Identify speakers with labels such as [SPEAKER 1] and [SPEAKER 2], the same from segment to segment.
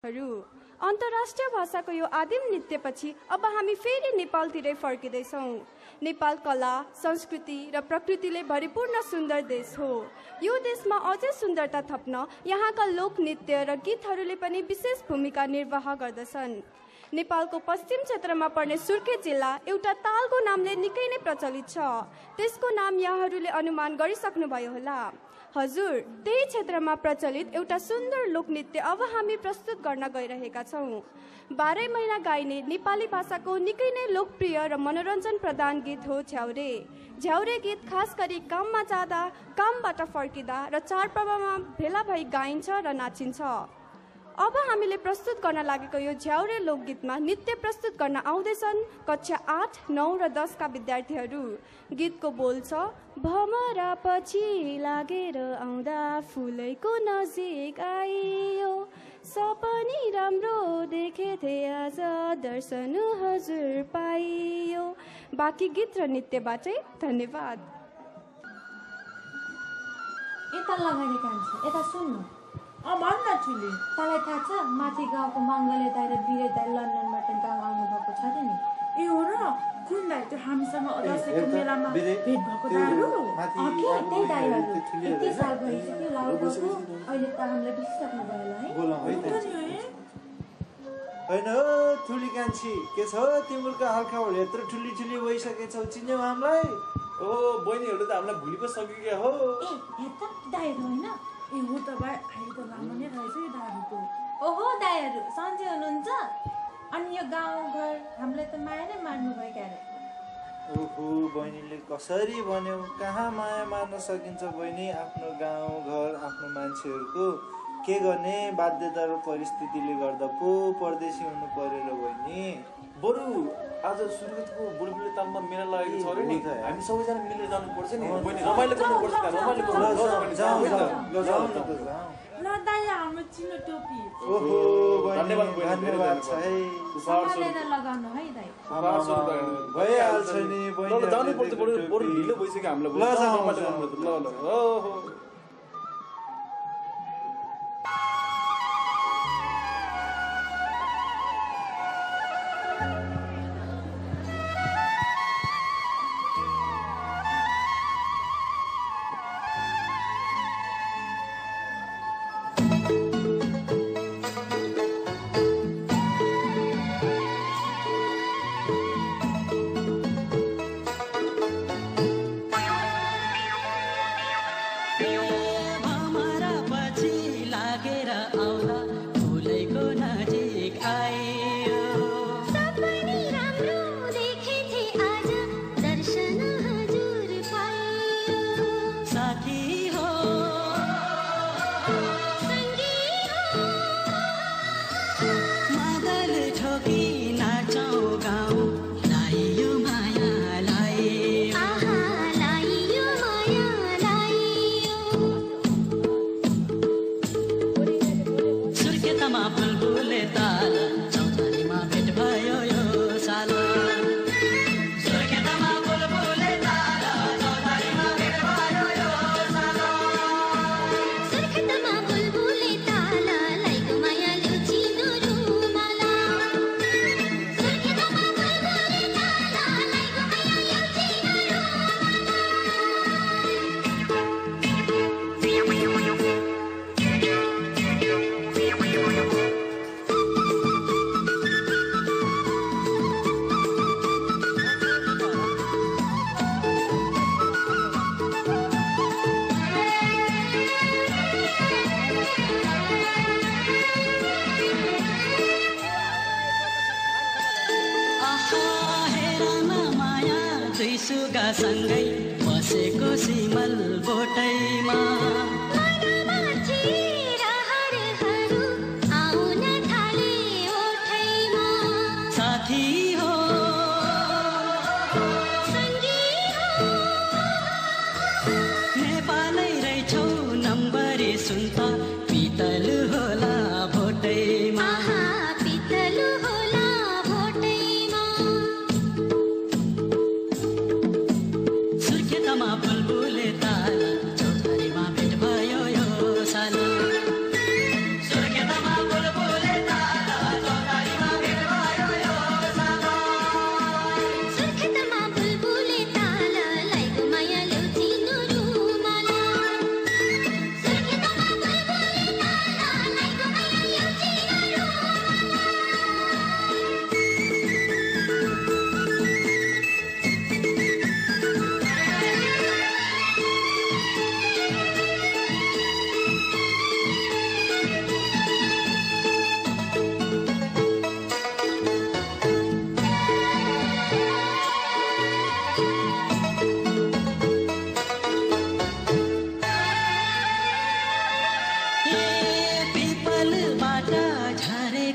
[SPEAKER 1] अन्तर्राष्ट्रिय भाषाको यो आदिम नृत्यपछि अब हामी फेरि नेपालतिरै फर्किँदैछौँ। नेपाल कला, संस्कृति र प्रकृतिले भरिपूर्ण सुन्दर देश हो। यो देशमा अझै सुन्दरता थप्न यहाँका लोकनृत्य र गीतहरूले पनि विशेष भूमिका निर्वाह गर्दछन्। नेपालको पश्चिम क्षेत्रमा पर्ने सुर्खेत जिल्ला एउटा तालको नामले निकै नै प्रचलित छ। त्यसको नाम यहाँहरूले अनुमान गरिसक्नुभयो होला। हजुर, त्यही क्षेत्रमा प्रचलित एउटा सुन्दर लोकनृत्य अब हामी प्रस्तुत गर्न गइरहेका छौँ। 12 महिना गाइने नेपाली भाषाको निकै नै लोकप्रिय र मनोरञ्जन प्रदान गीत हो झ्याउरे। झ्याउरे गीत खास गरी काममा जाँदा, कामबाट फर्किँदा र चाडपर्वमा भेला भई गाइन्छ र नाचिन्छ। अब हामीले प्रस्तुत गर्न लागेको यो झ्याउरे लोकगीतमा नृत्य प्रस्तुत गर्न आउँदैछन् कक्षा 8, 9 र 10 का विद्यार्थीहरू। गीतको बोल छ, भमरा पछि लागेर आउँदा फुलैको नजिक आइयो, सपनी राम्रो देखेथे आज दर्शन हजुर पाइयो। बाँकी गीत र नृत्यबाटै धन्यवाद।
[SPEAKER 2] यता लगानी कान्छ, यता सुन्नु।
[SPEAKER 3] भन्न छुले
[SPEAKER 2] तँलाई थाहा छ माथि गाउँको मङ्गले दाइ र बिरे दाइ लन्डनबाट गाउँ आउनुभएको छ नि?
[SPEAKER 3] ए हो र? कुन दाइ? त्यो हामीसँग दसैँको मेलामा भेट भएको दाइहरू?
[SPEAKER 2] त्यही दाइहरू। यति साल भइसक्यो लाउको, अहिले त हामीलाई बिर्सिसक्नु भयो है।
[SPEAKER 4] होइन ठुली कान्छी, के छ तिम्रो हालखबर? यत्रो ठुली ठुली भइसकेछौ, चिन्यौ हामीलाई?
[SPEAKER 5] ओ बहिनीहरू त हामीलाई भुलि पो सकियो हो।
[SPEAKER 2] ए हेर्दा दाइहरू होइन?
[SPEAKER 3] ए हो त भाइ, अहिले त लामो नै रहेछ यो दाइहरूको।
[SPEAKER 2] ओहो दाइहरू सन्चै हुनुहुन्छ? अनि यो गाउँघर हामीलाई त माया नै मार्नु भयो क्यारे।
[SPEAKER 4] ओहो बहिनीले कसरी भन्यौ? कहाँ माया मार्न सकिन्छ बहिनी? आफ्नो गाउँघर, आफ्नो मान्छेहरूको के गर्ने, बाध्यता र परिस्थितिले गर्दा पो परदेशी हुनु पर्यो र बहिनी।
[SPEAKER 5] बरु आज सुर्खेतको बुढबुढी तालमा मेला लागेको छ अरे नि, हामी सबैजना मिलेर जानुपर्छ नि बहिनी। रमाइलो गर्नुपर्छ,
[SPEAKER 3] ल दाइ हाम्रो चिनो टोपी।
[SPEAKER 4] ओहो धन्यवाद छ है।
[SPEAKER 2] लगाउनु है दाइ।
[SPEAKER 4] भइहाल्छ नि बहिनी,
[SPEAKER 5] जानुपर्छ। बरु ढिलो भइसक्यो हामीलाई। ल
[SPEAKER 6] सँगै बसेको सिमल बोटैमा साथी हो नेपालै रहेछौ नम्बरी सुन्ता पितल होला भोटैमा। बुलबुले ताल चौतारीमा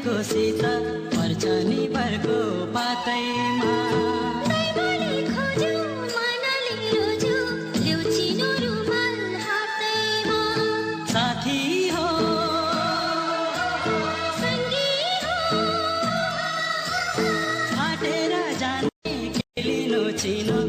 [SPEAKER 6] बसेकोसित पर्छ नि बर्को पातैमा साथी हो फाटेर जाने के लिनु चिनो